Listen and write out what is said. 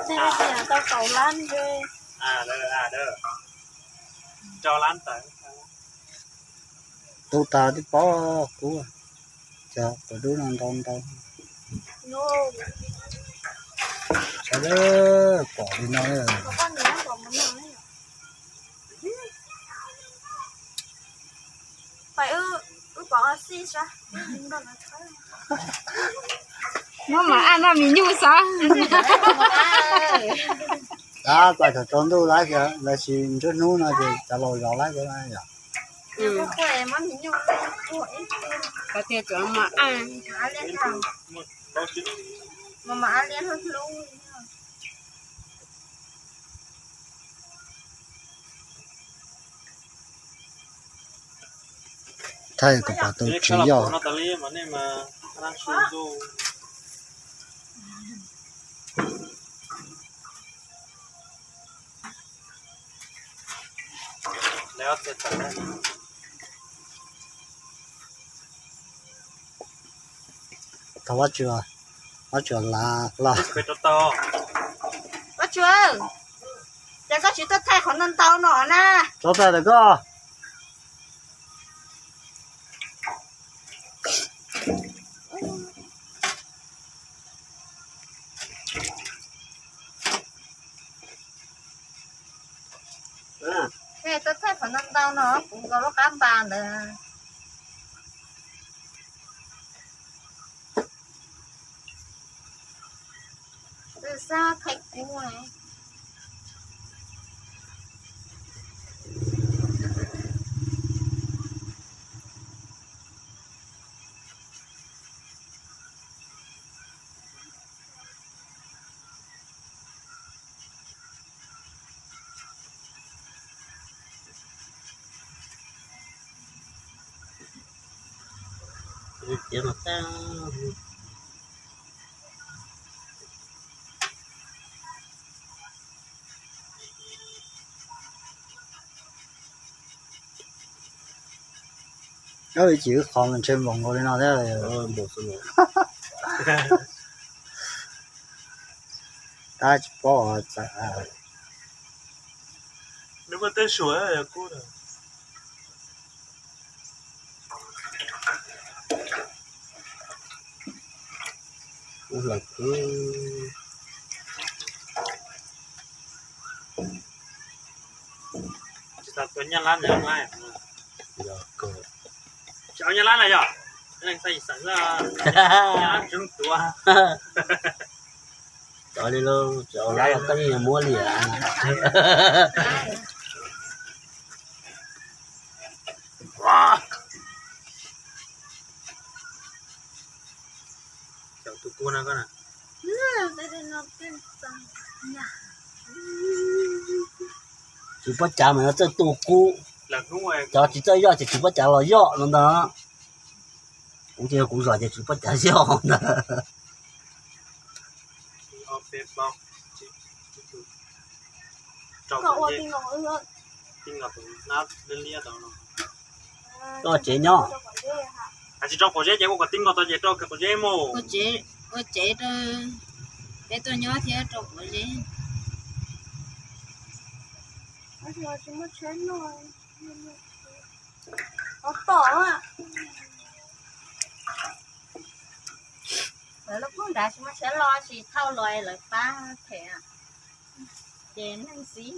Tau kaum lab ntshe. Rau lab tawm. Tu tas tib pob kub, cov quav dub no ntau ntau. Sawv daws pom li no. Muab mam aj noj mis nyuj xav. Tab txais kom tsaus ntuj lawm, lawv tsis nruab hnub no ces cov laus zov lawm yom. Tias cov mam aj, mam aj liab hlub. Thaij kom pom tus tswv yog. Thov Vajtswv, Vajtswv lav los. Vajtswv, ces koj tsis tuaj thaij qhov ntau ntau no na. Rov thaij lawm koj. Tuaj thaij qhov ntau ntau no kuv nkaus lub qab npas ntawd. Xab thaij kub. Cov ib chim wb qhov mas ntshe npaum nkaus li no thiab. Tab tsis paub txawm. Tsis tas tua nyab lab ntawd, tsis au nyab lab na yog, leej xaj yim xeem xwb, nyab lab tseem tuav. Cov li lauj, cov lab los koj yeej yuav muab li. Cov tus kub no koj na. Tswv pob cav mas yuav txawj tu kub. Cov tsis txawj yoj ces tswv pob cav los yoj no ntag. Kuv ces kuv zom ces tswv pob cav yoj ntag. Koj tsev nyob. Tsis rau quav zeb ces ua kom tib nkaus tau ces rau quav zeb mus. Ua tsev rau peb tuaj nyob thiab rau quav zeb. Lawv lub koob nrad tsis muaj siab los tsis thauj los lawv pab them ces neeg xis.